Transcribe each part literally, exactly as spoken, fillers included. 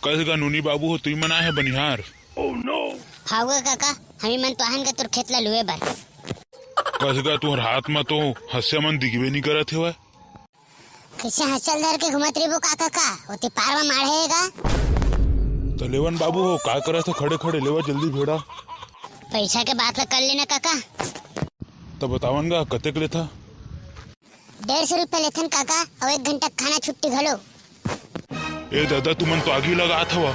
कस गा नोनी बाबू हो, तुई मन आए हे बनिहार? हव गा काका, हमी मन तो आहन गा तोर खेत ला लुए बर। कस गा तुहर हाथ म तो हंसिया मन दिखबे नइ करत हेवय। कइसे हंसिया ल धर के घूमत रहिबो का काका? ओती पार म माढ़े हे गा। त लेवन बाबू हो, का करत हो खड़े खड़े? लेवा जल्दी भेड़ा। पइसा के बात ला कर लेना काका। त बतावन गा, कतेक लेथा? डेढ़ सौ रुपया लेथन काका, अउ एक घंटा खाना छुट्टी घलो। ए दादा, तुमन तो आगी लगात हवा।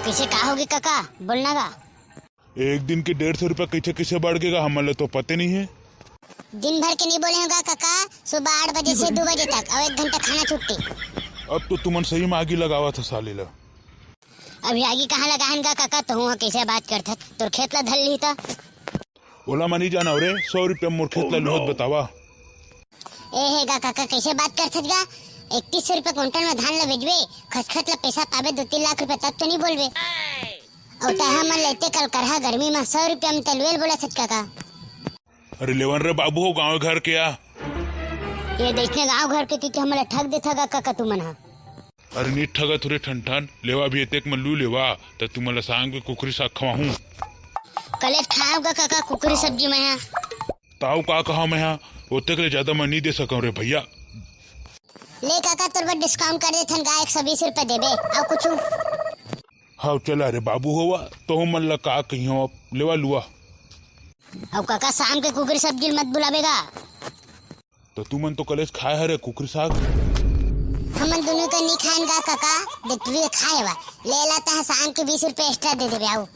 कइसे का होगे काका, बोलना गा। एक दिन के डेढ़ सौ रुपया कइसे कइसे बढ़ गे गा, हमन ल तो पते नइ हे। दिन भर के नइ बोले हों गा काका, सुबह आठ बजे से दू बजे तक, अउ एक घंटा खाना छुट्टी। अब तो तुमन सही म आगी लगावत ह साले ल। अभी आगी कहाँ लगाहन गा काका, तहूँ ह कइसे बात करथस, तोर खेत ला धर लिही त। ओला मैं नइ जानव रे, सौ रुपया मोर खेत ला लुहत बतावा। ए हे गा काका, कइसे बात करथस गा? इकतीस सौ रुपया कुंटल म धान ला बेचबे, खसखस ला पइसा पाबे दू तीन लाख रुपया, तब तो नइ बोलबे। अउ तैं हमन लेते कल करहा गर्मी म सौ रुपया म तलुएल बोलथस काका। अरे लेवन रे बाबू हो, गाँव घर के आ। ये देखने गाँव घर के, के, के हमन ला ठग देथा गा काका तुमन ह। अरे नी ठगत हो रे ठन ठन, लेवा अभी एतेक म लू लेवा, त तुमन ला शाम के कुकरी साग खवाहूँ। कलेच खाव गा काका कुकरी सब्जी मैं ह। ताऊ का कहा मैं ह, ओतेक ले जादा मैं नी दे सकंव रे भइया। ले काका, तोर बर डिस्काउंट कर देथन गा, एक सौ बीस रुपया देबे, अउ कुछु? हव चला रे बाबू होवा, तहूँ मन ला का कहिहौं, अब लेवा लुआ। अउ काका, शाम के कुकरी सब्जी ल मत भुलाबे गा। त तुमन तो कलेच खाए हरे कुकरी साग। हमन दुनों तो नी खाएन गा काका, दे तुही खाए हवा। ले ला, तह शाम के बीस रुपया एक्स्ट्रा दे देबे, आऊ।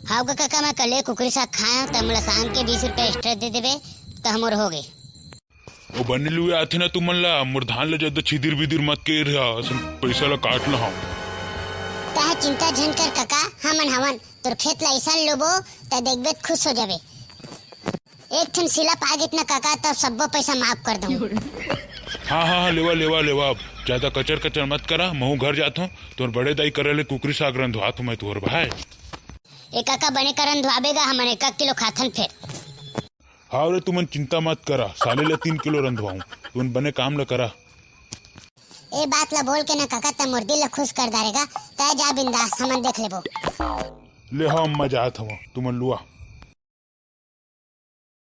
हाव गा काका, मैं कले कुकरी साग खाए हंव, त मोला शाम के बीस रुपया एक्स्ट्रा दे देबे, त हमर हो गे। ओ बने लुए आथे ना तुमन ला, मोर धान ला जादा छिदिर बिदिर मत के रहा, असन पइसा ला काट ला हंव। तह चिंता झन कर काका, हमन हवन, तोर खेत ला अइसन लुबो, त देखबे त खुश हो जाबे। एक ठन सिला पा गिस ना काका, तब सब्बो पइसा माफ कर दूं। हाँ, हाँ, हाँ, लेवा, लेवा, लेवा, अब जादा कचर कचर मत करा, महूं घर जात हंव, तोर बड़े दाई करा ले कुकरी साग रंधवात हंव मैं तोर भाई। ए काका, बने कर रंधवाबे गा, हमन एक एक किलो खाथन फेर। हाव रे, तुमन चिंता मत करा, साले ले तीन किलो रंधवाहूं, तुमन बने काम ल करा। ए बात ल बोल के ना काका, त मोर दिल ल खुश कर डारेगा, तय जा बिंदास, हमन देख लेबो। ले हो अम्मा, जात हंव, तुमन लुआ।